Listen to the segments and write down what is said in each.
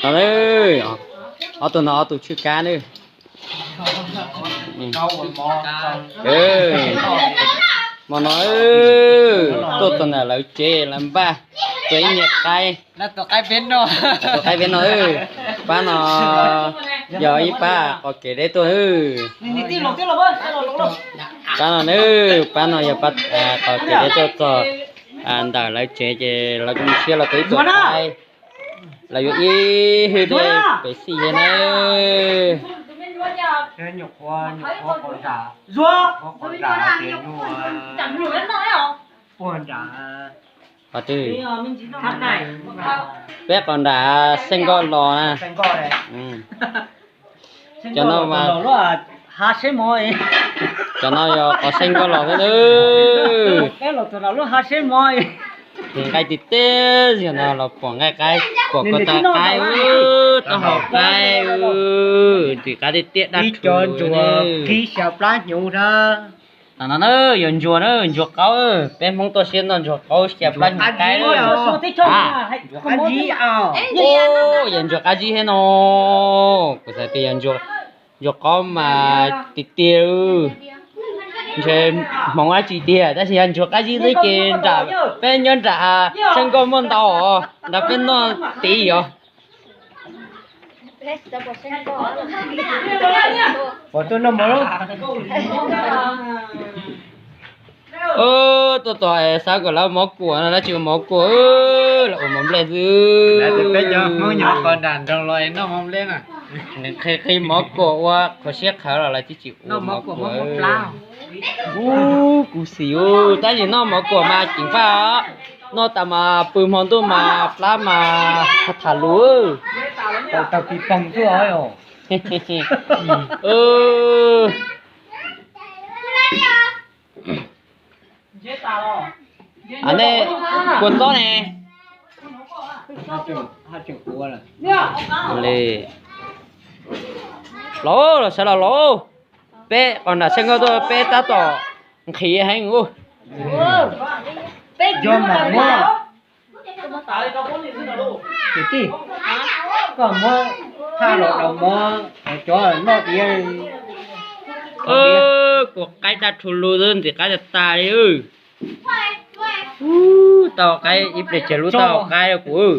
No, ob tug no ob tug tswj kab na. Hmo no tuaj txog ntawm lawv tsev lawv npaj tau ib niag qaib. Tus qaib peb no, pab no yog ib pab qos kev deb tuaj. Pab no na, pab no yog pab qos kev deb tuaj txog ntawm lawv tsev ces lawv kuj mus siab los tau ib tug qaib. Lawv yuav ib hwj dej pem xij li na. Peb qos nram Xeeb Nkauj Los na. Cov no mas, cov no yog qos Xeeb Nkauj Los thiab na. Nqaij tiag tiag, yog no los pom nqaij qaib, pom ko taw qaib, taub hau qaib, ntxim qab tiag tiag dab rhuv. Tam no na yog ntsuag na, ntsuag qaub, peb Hmoob tuaj siab noj ntsuag qaub xya plab nyuag qaib. Yog ntsuag qab zib thiab no, kuv xav tias yog ntsuag qaub mas tiag tiag, ntshe hmoov dab tsi tiag, tab sis yog ntsuag qab zib xwb ces nram peb nyob nram Xeeb Nkauj muaj ntau os, nrog peb noj tid os. Tuaj tos xav kom lawv mov kuam no lawv tsis ua mov kuam, lawv ua mov nplej xwb. Qhia qhia mov kuam ua khuv siab qhawv los lawv tsis tsis ua mov kuam. Ub, kuv xis ub, tab sis noj mov kuam mas ceev faj os. Noj tas mas pw hmo ntuj mas plab mas tham lus. Nej kua txob ne? Los, los sawv los los, peb qos nram Xeeb Nkauj tuaj peb tab tom nqhis heev ub. Kwv tij, koj muab thaj los rau mov cov noj tiag. Kuv qaib dab rhuv lug xwb ntxim qab tas tas li. Tau qaib ib pliag tseg lub tau qaib kuv.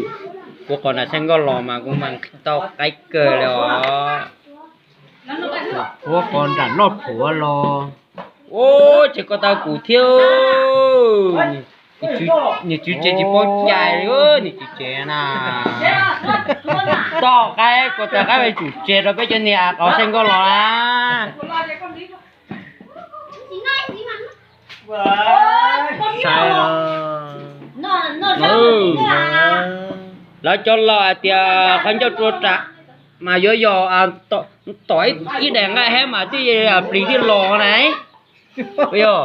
Kuv qos nram Xeeb Nkauj los mas kuv mas tau qaib kawg li os. Kuv qos nram Noj Phuav los. Ub, tseg ko taw kuv thiab. Nws tswv tsev tsis paub cai li, nws tswv tsev na. Tau qaib, ko taw qaib tsum tseg rau peb cov niag qos Xeeb Nkauj los na. Saib os. Lawv cov laus hais tias qhov ncauj rua ram mas yuav yog tom ib daim nqaij hab mas thiaj plig thiaj los na. Yog.